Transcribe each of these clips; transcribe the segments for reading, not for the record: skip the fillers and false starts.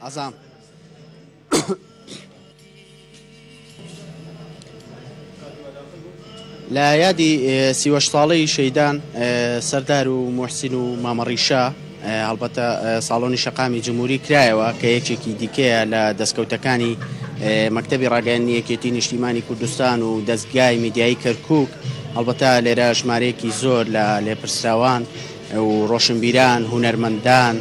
ئازام. لە یادی 38 ساڵەی شەیدان سەردار و موحسین و مامەڕیشە هەڵبەتە ساڵۆنی شەقامی جمهوری کرایەوە کە یەکێکی دیکەیە لە دەستکەوتەکانی مەکتەبی ڕاگەیاندنی یەکێتی نیشتیمانی کوردستان و دەستگای میدیایی کەرکوک هەڵبەتە لێرە ژمارەیەکی زۆر لە لێپرسراوان و ڕۆشنبیران، هونەرمەندان،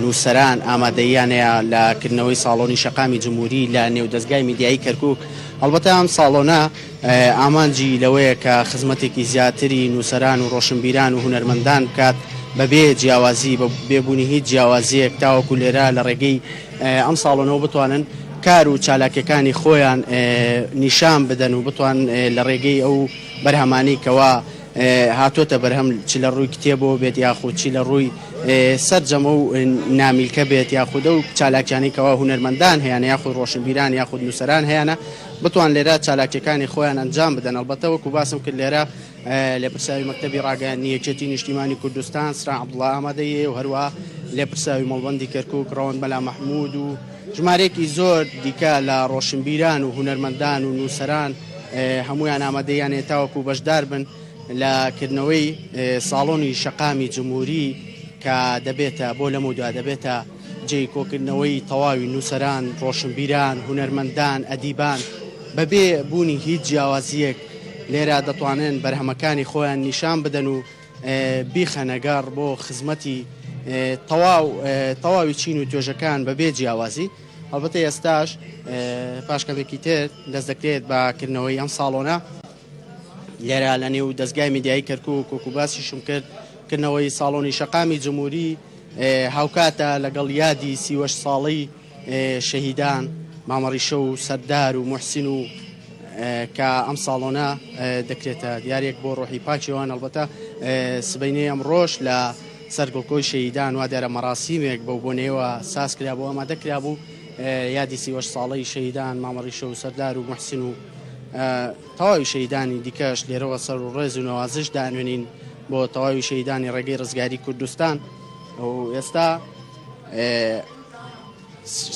نووسەران ئامادەییان هەیە لە کردنەوەی ساڵۆنی شەقامی جمهوری لە نێو دەزگای میدیایی کەرکوک. هەڵبەتە ئەم ساڵۆنە ئامانجی لەوەیە کە خزمەتێکی زیاتری نووسەران و ڕۆشنبیران و هونەرمەندان بکات بەبێ جیاوازی، بە بێ بوونی هیچ جیاوازییەک تاوەکو لێرە لە ڕێگەی ئەم ساڵۆنەوە بتوانن کار و چالاکیەکانی خۆیان نیشان بدەن و بتوانن لە ڕێگەی ئەو بەرهەمانەی کەوا هاتۆتە بەرهەم چ لە ڕووی کتێبەوە بێت یاخود چی لە ڕووی سەرجەم ئەو نامیلکە بێت یاخود ئەو چالاکیانەی کەوا هونەرمەندان هەیانە یاخود ڕۆشنبیران یاخود نووسەران هەیانە بتوان لێرە چالاکیەکانی خۆیان ئەنجام بدەن. ئەڵبەتە وەکو باسم کرد لێرە لێپرسراوی مەکتەبی ڕاگەیاندنی یەکێتی نیشتیمانی کوردستان سران عەبدوڵا ئامادەیە و هەروەها لێپرسراوی مەڵبەندی کەرکوک ڕەوەند مەلا مەحمود و ژمارەیەکی زۆر دیکە لە ڕۆشنبیران و هونەرمەندان و نووسەران هەموویان ئامادەیان هەیە تاوەکو بەشدار بن لە کردنەوەی ساڵۆنی شەقامی جمهوری کە دەبێتە بۆ لەمەودوا دەبێتە جێی کۆکردنەوەی تەواوی نووسەران، ڕۆشنبیران، هونەرمەندان، ئەدیبان بەبێ بوونی هیچ جیاوازییەک لێرە دەتوانن بەرهەمەکانی خۆیان نیشان بدەن و بیخەنە گەڕ بۆ خزمەتی تەواو تەواوی چین و توێژەکان بەبێ جیاوازی. هەڵبەتە ئێستاش پاش کەمێکی تر دەست دەکرێت بە کردنەوەی ئەم ساڵۆنە لێرە لە نێو دەستگای میدیایی کەرکوک وەکو باسیشم کرد کردنەوەی ساڵۆنی شەقامی جمهوری هاوکاتە لەگەڵ یادی 38 ساڵەی شەهیدان مامەڕیشە و سەردار و محسین و کە ئەم ساڵۆنە دەکرێتە دیارێک بۆ ڕۆحی پاکیوان ئەڵبەتە سبەینێ ئەمڕۆش لە سەر گڵکۆی شەهیدان وا دیارە مەراسیمێک بەو بۆنەیەوە ساز کرابوو ئامادە کرابوو یادی 38 ساڵەی شەهیدان مامەڕیشە و سەردار و محسن و تەواوی شەهیدانی دیکەش لێرەوە سەر و ڕێز و نەوازش دانوێنین بۆ تەواوی شەهیدانی ڕێگەی ڕزگاری کوردستان و ئێستا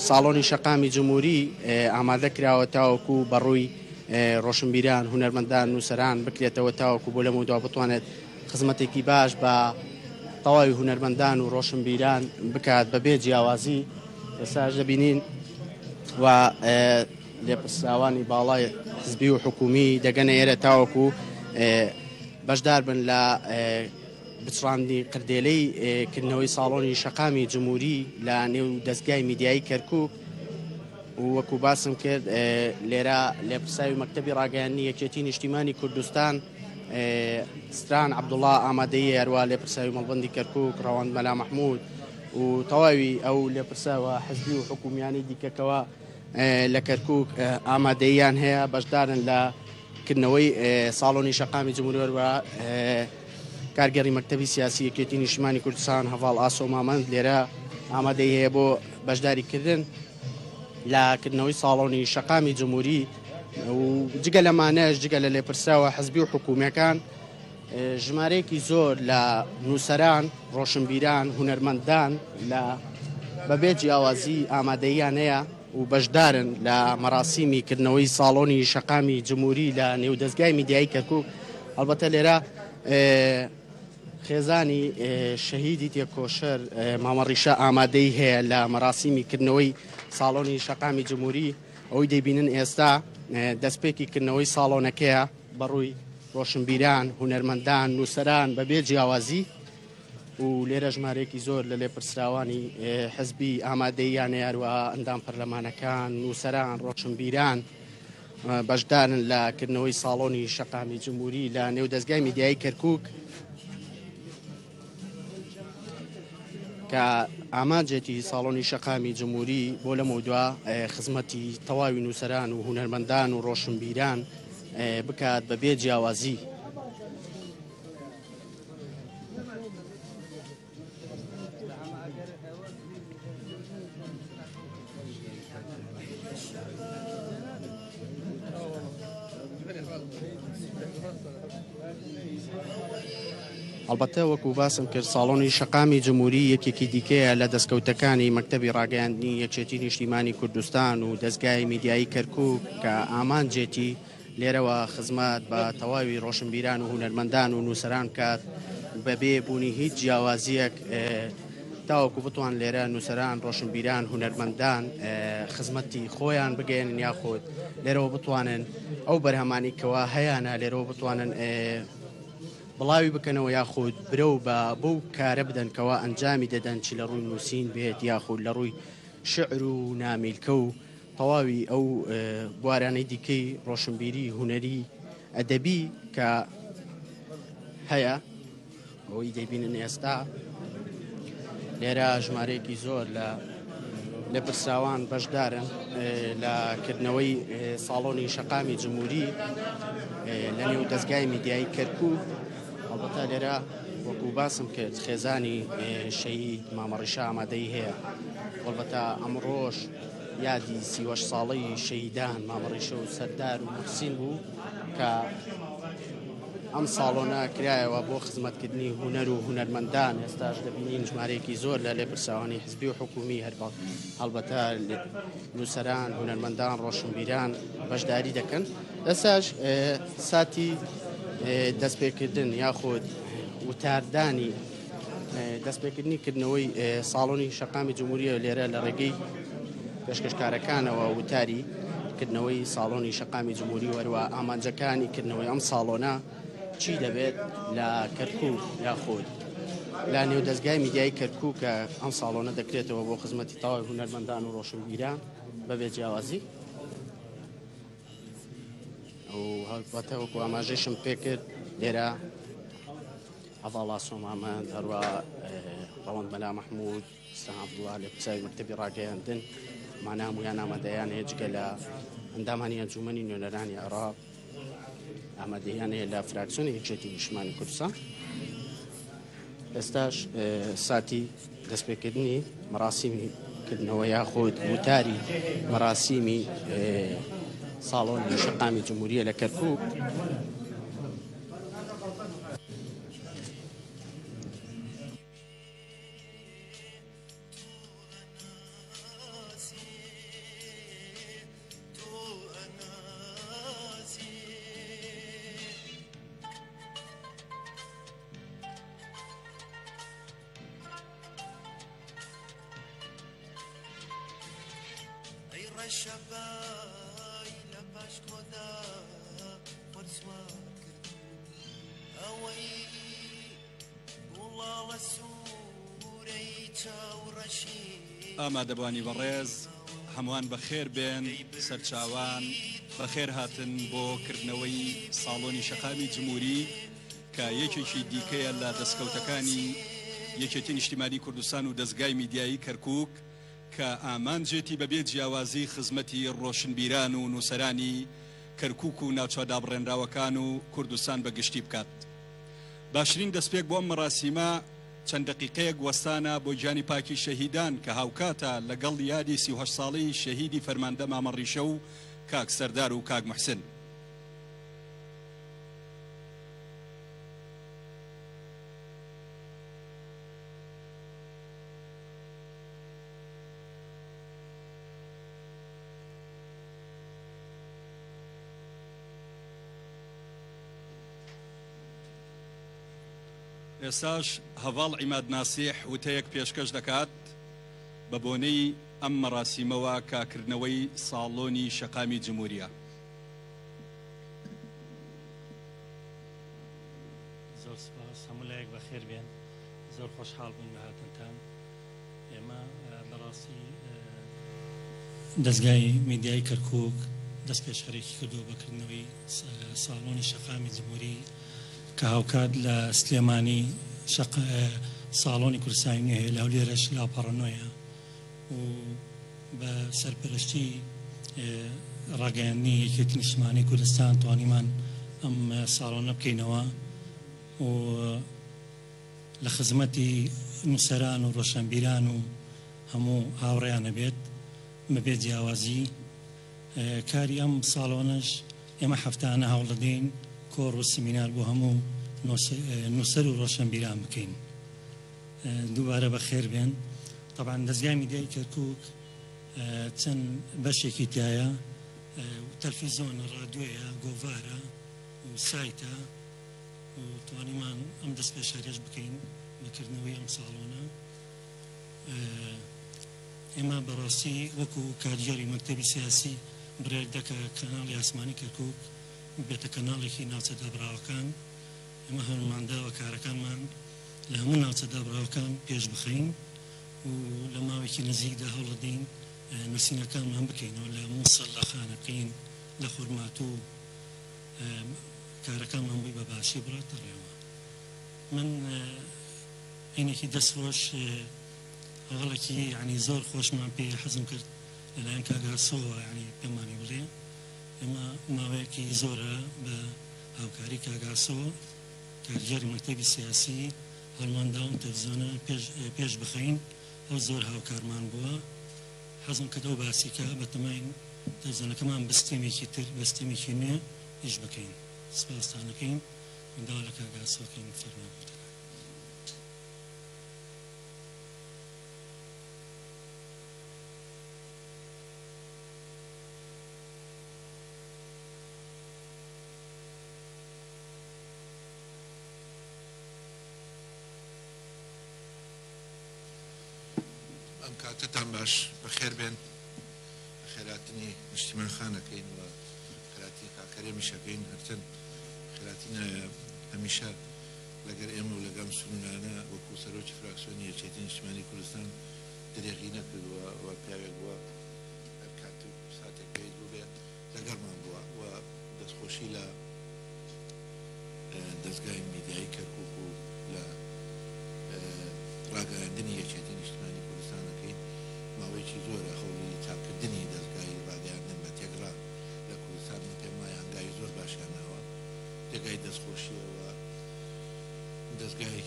ساڵۆنی شەقامی جمهوری ئامادە کراوە تاوەکو بەڕووی ڕۆشنبیران هونەرمەندان نووسەران بکرێتەوە تاوەکو بۆ لەمەودوا بتوانێت خزمەتێکی باش بە تەواوی هونەرمەندان و ڕۆشنبیران بکات بەبێ جیاوازی. ئێستاش دەبینین و لێپرسراوانی باڵای حزبی و حکومی دەگەنە ئێرە تاوەکو بەشدار بن لە بچڕاندنی قردێلەی کردنەوەی ساڵۆنی شەقامی جمهوری لە نێو دەستگای میدیایی کەرکوک و وەکو باسم کرد لێرە لێپرسراوی مەکتەبی ڕاگەیاندنی یەکێتی نیشتیمانی کوردستان ستران عەبدوڵا ئامادەیی هەروە لێپرسراوی مەڵبەندی کەرکوک ڕەوەند مەلا مەحمود و تەواوی ئەو لێپرسراوە حزبی و حکومیانەی دیکەکەوە لە کەرکوک ئامادەییان هەیە بەشدارن لە کردنەوەی ساڵۆنی شەقامی جمهوری و کارگێڕی مەکتەبی سیاسی یەکێتی نیشتمانی کوردستان هەڤاڵ ئاسۆ مامەند لێرە ئامادەی هەیە بۆ بەشداریکردن لە کردنەوەی ساڵۆنی شەقامی جمهوری و جگە لەمانەش جگە لە لێپرسراوە حزبی و حکوومیەکان ژمارەیەکی زۆر لە نووسەران، ڕۆشنبیران، هونەرمەندان لە بەبێ جیاوازی ئامادەییان هەیە و بەشدارن لە مەراسیمی کردنەوەی ساڵۆنی شەقامی جمهوری لە نێو دەزگای میدیایی کەرکوک. ئەڵبەتە لێرە خێزانی شەهیدی تێکۆشەر مامە ڕیشە ئامادەی هەیە لە مەراسیمی کردنەوەی ساڵۆنی شەقامی جمهوری. ئەوەی دەیبینن ئێستا دەستپێکی کردنەوەی ساڵۆنەکەیە بەڕووی ڕۆشنبیران، هونەرمەندان، نووسەران بەبێ جیاوازی و لێرە ژمارەیەکی زۆر لە لێپرسراوانی حزبی ئامادەییان هەیە، هەروەها ئەندام پەرلەمانەکان، نووسەران، ڕۆشنبیران بەشدارن لە کردنەوەی ساڵۆنی شەقامی جمهوری لە نێو دەزگای میدیایی کەرکووک کە ئامانجێتی ساڵۆنی شەقامی جمهوری بۆ لەمەودوا خزمەتی تەواوی نووسەران و هونەرمەندان و ڕۆشنبیران بکات بە بێ جیاوازی. ئەڵبەتە وەکو باسم کرد ساڵۆنی شەقامی جمهوری یەکێکی دیکەیە لە دەستکەوتەکانی مەکتەبی ڕاگەیاندنی یەکێتی نیشتیمانی کوردستان و دەزگای میدیایی کەرکوک کە ئامانجێتی لێرەوە خزمەت بە تەواوی ڕۆشنبیران و هونەرمەندان و نووسەران بکات بەبێ بوونی هیچ جیاوازیەک تاوەکو بتوان لێرە نووسەران ڕۆشنبیران هونەرمەندان خزمەتی خۆیان بگەێنن یاخود لێرەوە بتوانن ئەو بەرهەمانی کەوا هەیانە لێرەوە بتوانن بڵاوی بکەنەوە یاخود برەو بە بەو کارە بدەن کەوا ئەنجامی دەدەن چ لە ڕووی نووسین بێت یاخود لە ڕووی شعر و نامیلکە و تەواوی ئەو بوارانەی دیکەی ڕۆشنبیری هونەری ئەدەبی کە هەیە ئەوەی دەیبینن ئێستا لێرە ژمارەیەکی زۆر لە لێپرسراوان بەشدارن لە کردنەوەی ساڵۆنی شەقامی جمهوری لە نێو دەستگای میدیایی کەرکک هەڵبەتە لێرە وەکو باسم کرد خێزانی شەهید مامەڕیشە ئامادەی هەیە هەڵبەتە ئەمڕۆژ یادی سیوەش ساڵەی شەهیدان مامەڕیشە و سەردار و محسین بوو کە ئەم ساڵۆنە کرایەوە بۆ خزمەتکردنی هونەر و هونەرمەندان، ئێستاش دەبینین ژمارەیەکی زۆر لە لێپرسراوانی حزبی و حکومی هەر هەڵبەتە نووسەران، هونەرمەندان، ڕۆشنبیران بەشداری دەکەن. ئێستاش ساتی دەستپێکردن یاخود وتاردانی دەستپێکردنی کردنەوەی ساڵۆنی شەقامی جمهوریە لێرە لە ڕێگەی پێشکەشکارەکانەوە وتاری کردنەوەی ساڵۆنی شەقامی جمهوری و هەروە ئامانجەکانی کردنەوەی ئەم ساڵۆنە چی دەبێت لە کەرکوک یاخود لە نێو دەستگای میدیایی کەرکوک کە ئەم ساڵۆنە دەکرێتەوە بۆ خزمەتی تەواوی هونەرمەندان و ڕۆشنبیران بەبێ جیاوازی. و هەڵبەتە وەکو ئاماژەشم پێکرد لێرە هەڤاڵ ئاسۆ مامەند هەروە ڕەوەند مەلا مەحمود ستان عەبدوڵا لێپرسراوی مەکتەبی ڕاگەیاندن مانا هەموویان ئامادەیان هەیە جگە لە ئەندامانی ئەنجومەنی نوێنەرانی عێراق ئامادەیان هەیە لە فراکسیۆنی یەکێتی نیشتمانی کوردستان. ئێستاش ساتی دەستپێکردنی مەراسیمی کردنەوە یاخود وتاری مەراسیمی ساڵۆنی شەقامی جمهوریە لە کەرکوک. ئامادەبوانی بەڕێز هەمووان بەخێر بێن سەرچاوان بەخێر هاتن بۆ کردنەوەی ساڵۆنی شەقامی جمهوری کە یەکێکی دیکەیە لە دەستکەوتەکانی یەکێتی نیشتیمانی کوردستان و دەزگای میدیایی کەرکوک کە ئامانجێتی بەبێ جیاوازی خزمەتی ڕۆشنبیران و نووسەرانی کەرکوک و ناوچە دابڕێنراوەکان و کوردستان بە گشتی بکات. باشترین دەستپێک بۆ ئەم مەراسیمە چەند دەقیقەیەک وەستانە بۆ گیانی پاکی شەهیدان کە هاوکاتە لەگەڵ یادی 38 ساڵەی شەهیدی فەرماندە مامە ڕیشە و کاک سەردار و کاک موحسن. ئێستاش هەڤاڵ عیماد ناسیح وتەیەک پێشکەش دەکات بە بۆنەی ئەم مەراسیمەوە کە کردنەوەی ساڵۆنی شەقامی جموریە. زۆر سوپاس، هەموو لایەک بەخێر بێن، زۆر خۆشحاڵ بووین بە هاتنتان. ئێمە لە ڕاستی دەزگای میدیایی کەرکووک دەستپێشخەرێکی کردووە بە کردنەوەی ساڵۆنی شەقامی جمهوری کە هاوکات لە سلێمانی ساڵۆنی کوردستانی نوێ هەیە، لە هەولێرش لاپەڕە نوێیە و بە سەرپەرشتی ڕاگەیاندنی یەکێتی نیشتمانی کوردستان توانیمان ئەم ساڵۆنە بکەینەوە و لە خزمەتی نووسەران و ڕۆشنبیران و هەموو هاوڕێیانە بێت بەبێ جیاوازی. کاری ئەم ساڵۆنەش ئێمە هەفتانە هەوڵدەدەین کۆڕ و سمینار بۆ هەموو نووسەر و ڕۆشنبیران بکەین. دووبارە بەخێر بێن. تەبعەن دەزگای میدیای کەرکووک چەند بەشێکی تیایە، تەلفیزۆنە، ڕادیۆیە، گۆڤارە و سایتە و توانیمان ئەم دەستپێشخەریەش بکەین بە کردنەوەی ئەم ساڵۆنە. ئێمە بەڕاستی وەکو کارگێڕی مەکتەبی سیاسی بڕیاری دا کە کەناڵی ئاسمانی کەرکووک ببێتە کەناڵێکی ناوچە دابڕاوەکان. ئێمە هەوڵمان داوە کارەکانمان لە هەموو ناوچە دابڕاوەکان پێش بخەین و لە ماوەیەکی نزیکدا هەوڵدەدەین نووسینەکانمان بکەینەوە لە مووسڵ، لە خانەقین، لە خورماتوو کارەکانمان بووی بە باشی بڕاتە ڕێوە. من هینێکی دەست خۆش هەواڵێکی یعنی زۆر خۆشمان پێ حەزم کرد لەلایەن کاک ئاسۆوە یعنی پێمانی بڵێ. ئێمە ماوەیەکی زۆرە بە هاوکاری کاک ئاسۆ کارگێڕی مەکتەبی سیاسی هەوڵمان دا ئەم تەلەفزیۆنە پێش بخەین، ئەو زۆر هاوکارمان بووە. حەزم کرد ئەو باسی کە بەتەماین تەلەفزیۆنەکەمان بە ستێمێکی تر، بە ستێمێکی نوێ ئیش بکەین. سپاستان ئەکەین و داوا لە کاک ئاسۆ ئەکەین فەرموو بکات. ئەم کاتەتان باش، بەخێر بێن. بەخێراتنی نیشتیمان خان ئەکەین و خێراتنی کاک هەرێمیش ئەکەین. هەرچەند خێراتی نایە هەمیشە لەگەر ئێمە و لەگەم سنوورانە وەکو سەرۆکی فراکسیۆنی یەکێتی نیشتیمانی کوردستان درێغی نەکردووە و پیاوێک بووە هەر کات و ساتێک پێویست بووبێ لەگەڵمان بووە و دەستخۆشی لە دەزگای میدیایی کەرکوک و لە ڕاگەیاندنی یەکێتی نیشتمانی کوردستان ئەکەین. ماوەیەکی زۆرە هەوڵی چاککردنی دەزگای ڕاگەیاندن بە تێکڕا لە کوردستان من پێم وایە هەنگاوی زۆر باشیان ناوە، جێگای دەستخۆشییە و دەزگای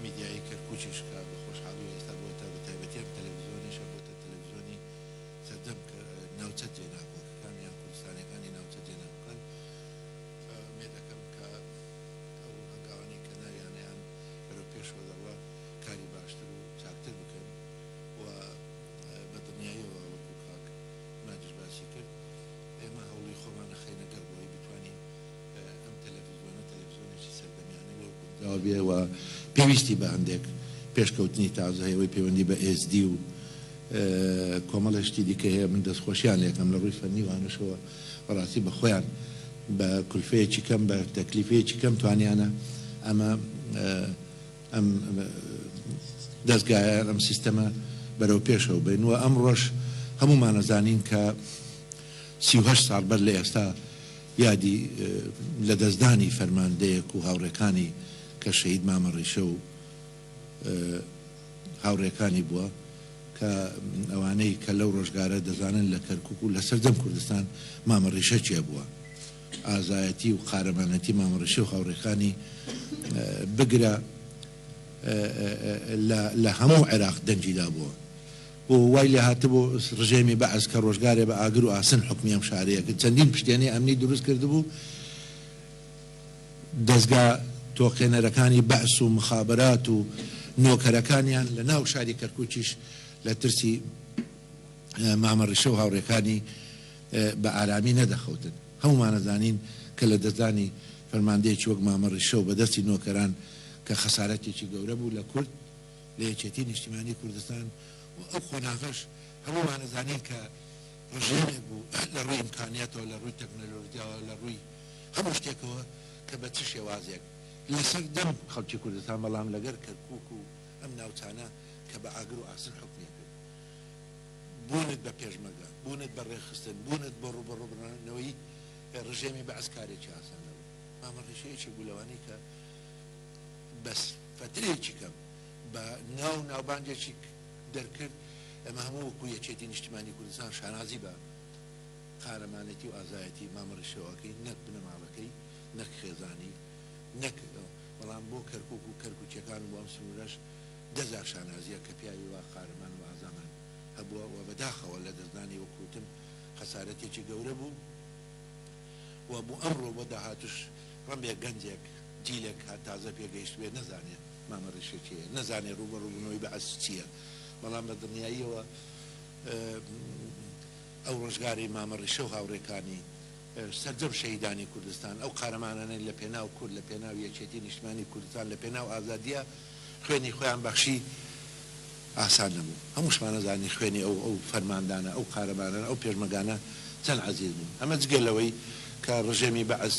میدیایی کەرکوکیش کە بە خۆشحاڵیەوە ئێستا بۆتە بە تایبەتی ئەم تەلەڤیزیۆنیشە بۆتە تەلەڤیزیۆنی سەرجەم ناوچە جێناکۆکەکان یان کوردستانیەکانی ناوچە جێناکۆکان. ئومێد ئەکەم کە ئەو هەنگاوانەی کە ناویانە یان بەرەو پێشەوە دەڕوا کاری باشتر و چاکتر بکەن و بە دڵنیاییەوە وەکو کاک ماجیش باسی کرد ئێمە هەوڵی خۆمان ئەخەینە گەڕ بۆ ئەوەی بتوانین ئەم تەلەڤیزیۆنە تەلەڤیزیۆنێکی سەردەمیانە بێ و گونجاو بێ و پێویستی بە هەندێک پێشکەوتنی تازە هەیە ئەوەی پەیوەندی بە ئێس دی و کۆمەڵێ شتی دیکە هەیە من دەستخۆشیان لێکەم لە ڕووی فەنی وانەشەوە بەڕاستی بە خۆیان بە کولفەیەکی کەم بە تەکلیفەیەکی کەم توانیانە ئەمە ئەم دەزگایە ئەم سیستەمە بەرەو پێشەوە بەین و ئەمڕۆش هەموومان ئەزانین کە 38 ساڵ بەر لە ئێستا یادی لەدەستدانی فەرماندەیەک و هاوڕێکانی کە شەهید مامە ڕیشە و هاوڕێکانی بووە کە ئەوانەی کە لەو ڕۆژگارە دەزانن لە کەرکوک و لە سەرجەم کوردستان مامە ڕیشە کێ بووە ئازایەتی و قارەمانەتی مامە ڕیشە و هاوڕێکانی بگرە لە هەموو عێراق دەنگی دابووە و وای لێ هاتبوو ڕژێمی بەعس کە ڕۆژگارێ بە ئاگر و ئاسن حوکمی ئەم شارەیە کرد چەندین پشتێنەی ئەمنی دروست کردبوو دەزگا تۆقێنەرەکانی بەعس و مخابەرات و نۆکەرەکانیان لە ناو شاری کەرکوکیش لە ترسی مامە ڕیشە و هاوڕێکانی بە ئارامی نەدەخەوتن. هەموومان ئەزانین کە لە دەستدانی فەرماندەیەکی وەک مامە ڕیشە و بە دەستی نۆکەران کە خەسارەتێکی گەورە بوو لە کورد، لە یەکێتی نیشتیمانی کوردستان و ئەو قۆناغەش هەموومان ئەزانین کە ڕژێمێک بوو لە ڕووی ئیمکانیاتەوە، لە ڕووی تەکنەلۆژیاوە، لە ڕووی هەموو شتێکەوە کە بە چ شێوازێک لەسەر دەم خەڵکی کوردستان بەڵام لەگەر کەرکوک و ئەم ناوچانە کە بە ئاگر و ئاسن حوکمی ئەکرد بوونت بە پێشمەرگە بوونت بە ڕێکخستن بوونت بۆ ڕووبەڕووبوونەوەی ڕژێمی بەعس کارێکی ئاسان نەبوو. مامە ڕیشە یەکێک بوو لەوانەی کە بەس فەترەیەکی کەم بە ناو ناوبانگێکی دەرکرد ئێمە هەموو وەکو یەکێتی نیشتیمانی کوردستان شانازی بە قارەمانێتی و ئازایەتی مامە ڕیشەوە ئەکەین نەک بنەماڵەکەی نەک خێزانی نەک بەڵام بۆ کەرکوک و کەرکوکیەکان و بۆ ئەم سنوورەش دەجار شانازیە کە پیاوی وا قارەمان و ئازامان هەبووە و بەداخەوە لەدەستدانی وەک وتم خەسارەتێکی گەورە بوو و بۆ ئەمڕۆ بۆ داهاتوش ڕەنبێ گەنجێک جیلێک هە تازە پێگەیشتبێ نەزانێ مامە ڕیشە کێیە، نەزانێ ڕووبەڕووبوونەوەی بەعس چییە، بەڵام بە دڵنیاییەوە ئەو ڕۆژگارەی مامە ڕیشە و هاوڕێکانی، سەرجەم شەهیدانی کوردستان، ئەو قارەمانانەی لە پێناو کورد، لە پێناو یەکێتی نیشتمانی کوردستان، لە پێناو ئازادییا خوێنی خۆیان بەخشی، ئاسان نەبوو. هەمووشمان ئەزانین خوێنی ئەو ئەو فەرماندانە، ئەو قارەمانانە، ئەو پێشمەگانە چەند عەزیز بوون. ئەمە جگە لەوەی کە ڕژێمی بەعس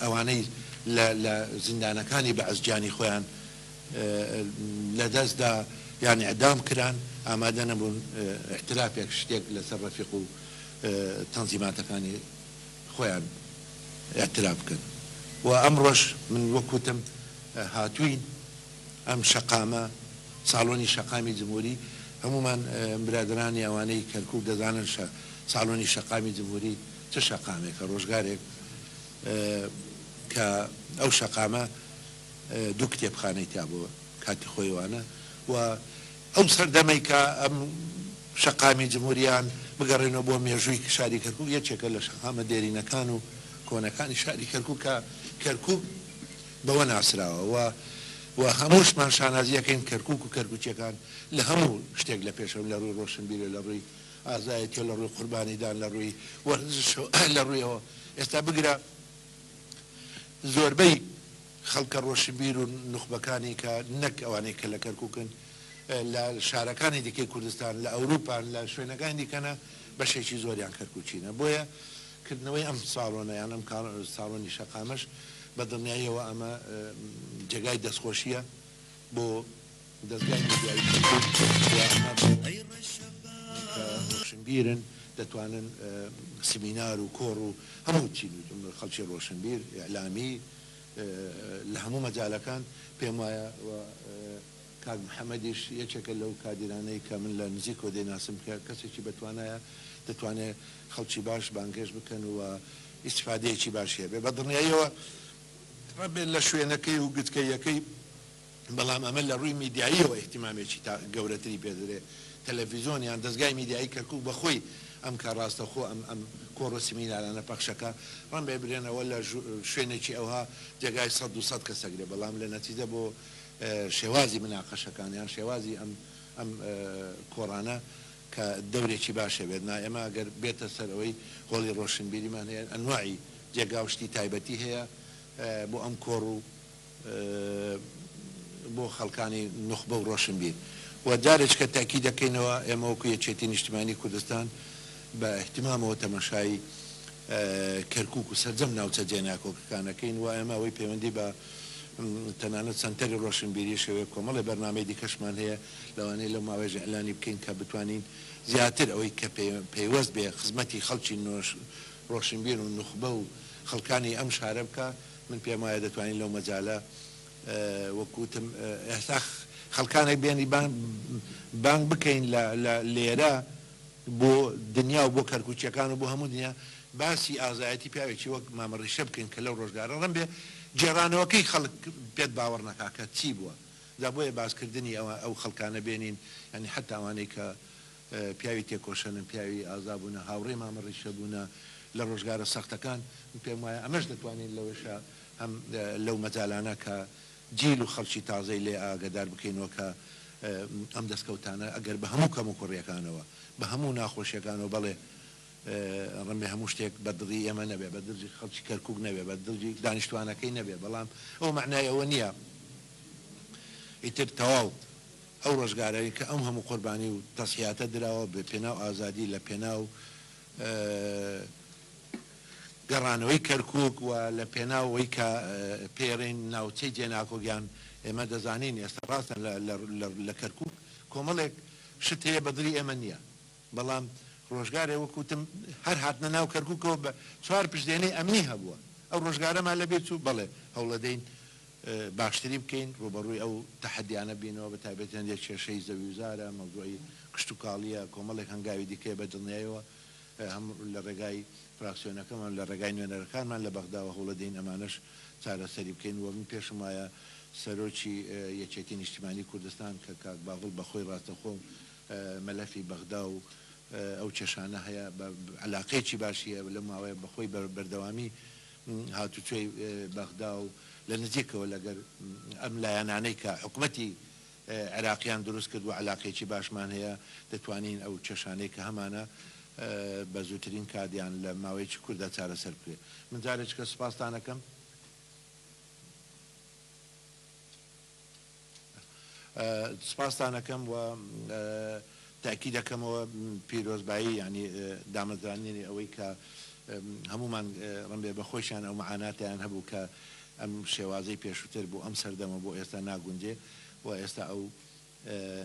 ئەوانەی لە لە زیندانەکانی بەعس گیانی خۆیان لە دەست دا یان ئیعدام کران، ئامادە نەبوون ئیعترافێک شتێک لەسەر ڕەفیق و تەنزیماتەکانی خۆیان ئیعتراف بکەن و ئەمڕۆش من وەک وتم هاتووین ئەم شەقامە ساڵۆنی شەقامی جمهوری هەموومان برادەرانی ئەوانەی کەرکوک دەزانن ساڵۆنی شەقامی جمهوری چ شەقامێکە ڕۆژگارێک کە ئەو شەقامە دوو کتێبخانەی تیا بووە کاتی خۆی وانە و ئەو سەردەمەی کە ئەم شەقامی جمهوریان بگەڕێنەوە بۆ مێژووی شاری کەرکوک یەکێکە لە شەقامە دێرینەکان و کۆنەکانی شاری کەرکوک کە کەرکوک بەوە ناسراوە و و هەمووشمان شانازی ئەکەین کەرکوک و کەرکوکیەکان لە هەموو شتێک لە پێشەوەن لە ڕووی ڕۆشنبیرە لە ڕووی ئازایەتیە لە ڕووی قوربانیدان لە ڕووی وەرزشەوە لە ڕوویەوە ئێستا بگرە زۆربەی خەڵکە ڕۆشنبیر و نوخبەکانی کە نەک ئەوانەی کە لە کەرکوکن لە شارەکانی دیکەی کوردستان لە ئەوروپان لە شوێنەکانی دیکەنە بەشێکی زۆریان کەرکوکینە بۆیە کردنەوەی ئەم ساڵۆنە یان ئەم ساڵۆنی شەقامەش بە دڵنیاییەوە ئەمە جێگای دەستخۆشیە بۆ دەزگای میدیایی کەرکوک و ئەمە بۆ کە ڕۆشنبیرن دەتوانن سمینار و کۆڕ و هەموو چین خەڵکی ڕۆشنبیر ئیعلامی لە هەموو مەجالەکان پێم وایە و کاک محەمەدیش یەکێکە لەو کادیرانەی کە من لە نزیکەوە دەیناسم کە کەسێکی بەتوانایە دەتوانێت خەڵکی باش بانگهێشت بکەن و ئیستیفادەیەکی باشی هەبێ بە دڵنیاییەوە ڕەبێت لە شوێنەکەی و گچکەییەکەی بەڵام ئەمە لە ڕووی میدیاییەوە ئیهتیمامێکی تا گەورەتری پێ دەدرێ تەلەفیزۆن یان دەزگای میدیایی کەرکوک بە خۆی ئەم کە ڕاستەوخۆ ئەم ئەم کۆڕ و سیمینارانە پەخشەکا ڕەنبێ برێنەوە لە شوێنێکی ئەوها جێگای سەد دووسەد کەس ئەگرێ بەڵام لە نەتیجە بۆ شێوازی مناقەشەکان یان شێوازی ئەم ئەم کۆڕانە کە دەورێکی باش هەبێت نا ئێمە گەر بێتە سەر ئەوەی هۆڵی ڕۆشنبیریمان هەیە ئەنواعی جێگا و شتی تایبەتی هەیە بۆ ئەم کۆڕ و بۆ خەڵکانی نوخبە و ڕۆشنبیر و جارێکە تاکید دەکەینەوە ئێمە وەکو یەکێتی نیشتمانی کوردستان بە ئیهتیمامەوە تەمەشای کەرکوک و سەرجەم ناوچە جێناکۆکەکان ئەکەین و ئێمە ئەوەی پەیوەندی بە تەنانەت سەنتەری ڕۆشنبیریشەوەیە کۆمەڵێ بەرنامەی دیکەشمان هەیە لەوانەیە لەو ماوەیەش ئیعلانی بکەین کە بتوانین زیاتر ئەوەی کە پەیوەست بێ خزمەتی خەڵکی ڕۆشنبیر و نوخبە و خەڵکانی ئەم شارە بکا من پێم وایە دەتوانین لەو مەجالە وەک وتم ئێستا خەڵکانێک بێنی بانگ بکەین لە لێرە بۆ دنیا و بۆ کەرکوکیەکان و بۆ هەموو دنیا باسی ئازایەتی پیاوێکی وەک مامە ڕیشە بکەین کە لەو ڕۆژگارە ڕەنبێ گێڕانەوەکەی خەڵک پێت باوەڕ نەکا کە چی بووە جا بۆیە باسکردنی ئەوە ئەو خەڵکانە بێنین یانی حەتا ئەوانەی کە پیاوی تێکۆشەنن پیاوی ئازا بوونە هاوڕێی مامە ڕیشە بوونە لە ڕۆژگارە سەختەکان من پێم وایە ئەمەش دەتوانین لەوەشا هەم لەو مەجالانە کە جیل و خەڵکی تازەی لێ ئاگەدار بکەینەوە کە ئەم دەستکەوتانە ئەگەر بە هەموو کەموکوڕیەکانەوە، بە هەموو ناخۆشیەکانەوە بەڵێ ڕەنبێ هەموو شتێک بە دڵی ئێمە نەبێ، بە دڵی خەڵکی کەرکوک نەبێ، بە دڵی دانیشتوانەکەی نەبێ، بەڵام ئەوە مەعنای ئەوە نییە ئیتر تەواو ئەو ڕۆژگارەی کە ئەم هەموو قوربانی و تەزحیاتە دراوە بە پێناو ئازادی لە پێناو گەڕانەوەی کەرکوک و لە پێناو ئەوەی کە پێی ناوچەی جێناکۆک یان ئێمە دەزانین ئێستا ڕاستە لە کەرکوک کۆمەڵێک شت هەیە بە دڵی ئێمە نییە بەڵام ڕۆژگارێ وەک وتم هەر هاتنە ناو کەرکوکەوە بە چوار پشتێنەی ئەمنی هەبووە ئەو ڕۆژگارەمان لەبیر چوو بەڵێ هەوڵەدەین باشتری بکەین ڕووبەڕووی ئەو تەحەدیانە بینەوە بە تایبەتی هەندێک کێشەی زەویوزارە مەوزوعی کشتوکاڵیە کۆمەڵێک هەنگاوی دیکەیە بە دڵنیایەوە هەم لە ڕێگای فراکسیۆنەکەمان لە ڕێگای نوێنەرەکانمان لە بەغداوە هەوڵەدەین ئەمانەش چارەسەری بکەین و من پێشم وایە سەرۆکی یەکێتی نیشتیمانی کوردستان کە کاک باڤڵ بە خۆی ڕاستەخۆ مەلەفی بەغدا و ئەو کێشانە هەیە بە عەلاقەیەکی باشی هەیە لەم ماوەیە بە خۆی بە بەردەوامی. هاتوچۆی بەغدا و لە نزیکەوە لەگەر ئەم لایەنانەی کە حکومەتی عێراقیان دروست کردووە عەلاقەیەکی باشمان هەیە، دەتوانین ئەو کێشانەی کە هەمانە بە زووترین کات یان لە ماوەیەکی کورتدا چارەسەر بکرێت. من جارێکیکە سوپاستان ئەکەم. سوپاستان ئەکەم و تەئکید ئەکەمەوە پیرۆزبایی یانی دامەزراندنی ئەوەی کە هەموومان ڕەنبێ بە خۆیشیان ئەو مەعاناتەیان هەبوو کە ئەم شێوازەی پێشووتر بۆ ئەم سەردەمە بۆ ئێستا ناگونجێ و ئێستا ئەو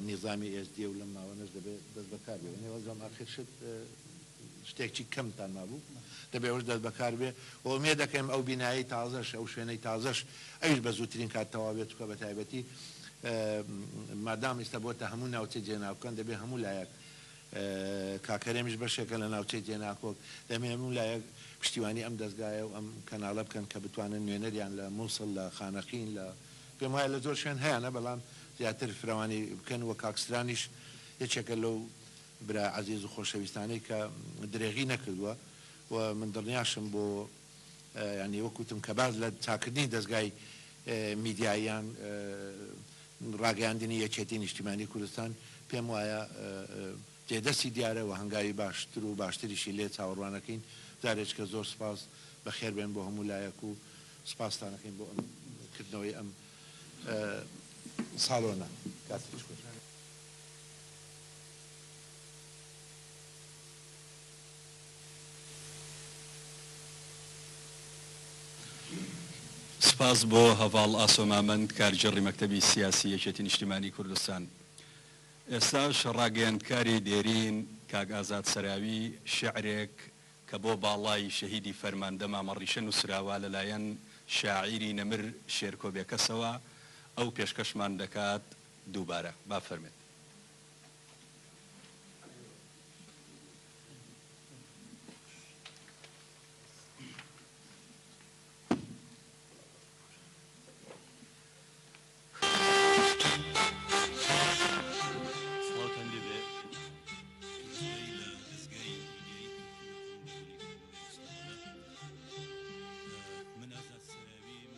نیزامی ئێس دیە و لەم ماوەنەش دەبێ دەست بەکار بێ یانی وەزم ئاخر شت شتێکی کەمتان مابوو دەبێ ئەوش دەست بەکار بێ و ئومێد دەکەم ئەو بینایەی تازەش ئەو شوێنەی تازەش ئەویش بە زووترین کات تەواو بێت چونکە بە تایبەتی مادام ئیستا بۆتە هەموو ناوچەی جێناکۆکان دەبێ هەموو لایەک کاک هەرێمیش بەشێکە لە ناوچەی جێناکۆک دەبێ هەموو لایەک پشتیوانی ئەم دەزگایە و ئەم کەناڵە بکەن کە بتوانن نوێنەریان لە موسڵ لە خانەقین لە پێم وایە لە زۆر شوێن هەیانە بەڵام زیاتر فرەوانی بکەن و کاک سترانیش یەکێکە لەو برا عەزیز و خۆشەویستانەی کە درێغی نەکردووە و من دڵنیاشم بۆ یانی وەک وتم کە باس لە چاکردنی دەزگای میدیایی یان ڕاگەیاندنی یەکێتی نیشتیمانی کوردستان پێم وایە جێدەستی دیارە و هەنگاوی باشتر و باشتریشی لێ چاوەڕوانەکەین جارێکە زۆر سپاس بەخێر بێن بۆ هەموو لایەک و سپاستان ئەکەین بۆ ئەم کردنەوەی ئەم ساڵۆنە کاتێکی خۆش. سپاس بۆ هەڤاڵ ئاسۆ مامەند کارگێڕی مەکتەبی سیاسی یەکێتی نیشتیمانی کوردستان. ئێستاش ڕاگەیەندکاری دێرین کاک ئازاد سەراوی شیعرێک کە بۆ باڵای شەهیدی فەرماندە مامە ڕیشە نووسراوە لەلایەن شاعیری نەمر شێرکۆ بێکەسەوە ئەو پێشکەشمان دەکات دووبارە با فەرمێت. سڵاوتان لێبێ پیرۆزبایی لە دەزگای میدیایی کلتور و کۆنگرەی کۆنگرەی ساڵانە. من ئازاد سەراویم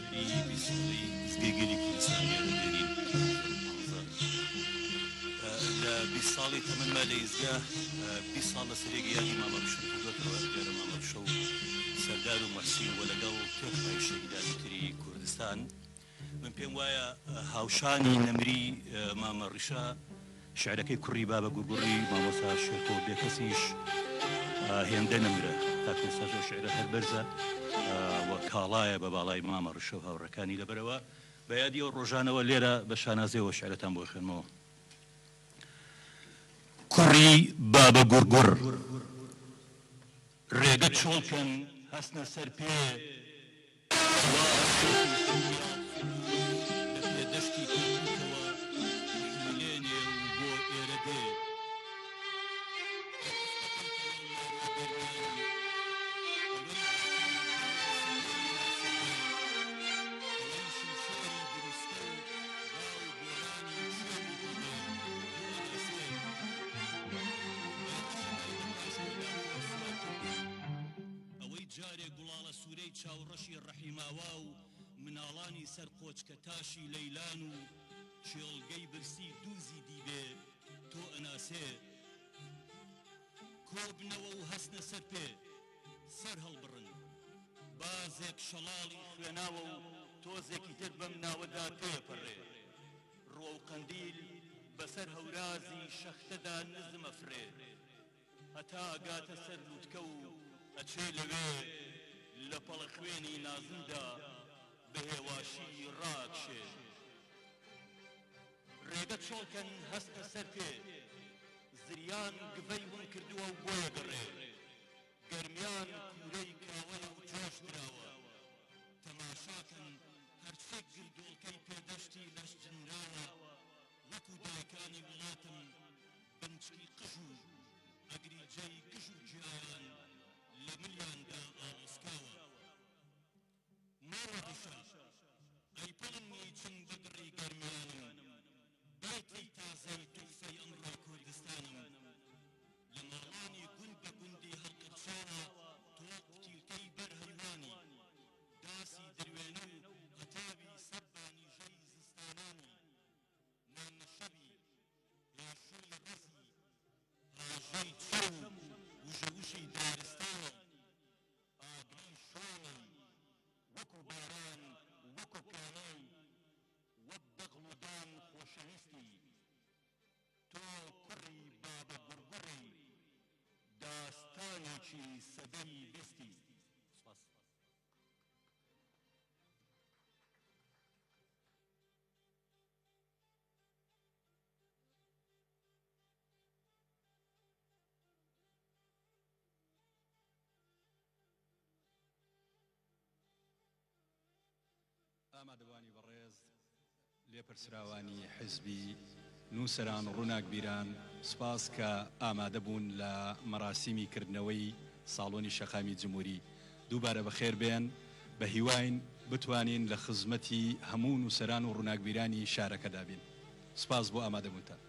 بێژەری 20 ساڵەی دەزگای گەلی کوردستان دیارە دێرین 2015. لە 20 ساڵی تەمەنما لە ئیزگا 20 ساڵ لەسەر یەک یادی مامە ڕیشەم کردۆتەوە دیارە مامە ڕیشە و سەردار و موحسین و لەگەڵ تێکڕای شەهیدانی تری کوردستان. من پێم وایە هاوشانی نەمری مامە ڕیشە شعرەکەی کوڕی بابە گوڕگوڕی مامۆستا شێرکۆ بێکەسیش هێندە نەمرە تاکو ئێستاش ئەو شعرە هەر بەرزە و کاڵایە بە باڵای مامە ڕیشە و هاوڕێکانی لەبەرەوە بە یادی ئەو ڕۆژانەوە لێرە بە شانازیەوە شعرەتان بۆ خوێنمەوە. کوڕی بابە گوڕگوڕ ڕێگە چۆڵ کەن هەستنە سەر پێ. وا ئەشکەوتی سووریا لە پێدەشتی کەرکووکەوە ئەحمیلێنێ و بۆ ئێرە دێ. ئەوەی شمشێری بروسکە و با و بۆرانی کێوی دیبێ، تۆ ئەناسێ. ئەوەی جارێ گوڵاڵە سوورەی چاوڕەشی ڕەحیماوا و مناڵانی سەر قۆچکە تاشی لەیلان و کێڵگەی برسی دووزی دیبێ تۆ ئەناسێ. کۆبنەوە و هەستنە سەر پێ، سەر هەڵبڕن. بازێک شەڵاڵی خوێناوە و تۆزێکی تر بەم ناوەدا تێپەڕێ. ڕووەو قەندیل بەسەر هەورازی شەختەدا نزم ئەفرێ. هەتا ئەگاتە سەر لوتکە و ئەچێ لەوێ لە پەڵە خوێنی نازمدا بە هێواشی ڕائەکشێ. ڕێگە چۆڵ کەن هەستنە سەر پێ، زریان گڤەی ون کردووە و بۆیە گەڕێ. گەرمیان کوورەی کاوەیە و جۆش دراوە. تەماشا کەن هەرچێک گردۆڵکەی پێدەشتی لەش جنراوە، وەکوو دایکانی وڵاتم بنچکی قژ و ئەگریجەی گژ و گیایان لە ملیاندا ئاڵۆسکاوە. مامە ڕیشە، ئەی پڵنگی چنگ بە گڕی گەرمیانم، بەیتی تازەی توحفەی ئەمڕۆی کوردستانم، لە ماڵانی گوند بە گوندی هەڵقرچاوە تۆ قوتیلکەی بەر هەیوانی. کورسانێکی سەدەی بیستین. سوپاس. ئامادەبوانی بەڕێز، لێپرسراوانی حیزبی، نووسەران، ڕووناکبیران، سوپاس کە ئامادە بوون لە مەراسیمی کردنەوەی ساڵۆنی شەقامی جمهوری. دووبارە بەخێر بێن، بە هیواین بتوانین لە خزمەتی هەموو نووسەران و ڕووناکبیرانی شارەکەدا بین. سوپاس بۆ ئامادەبوونتان.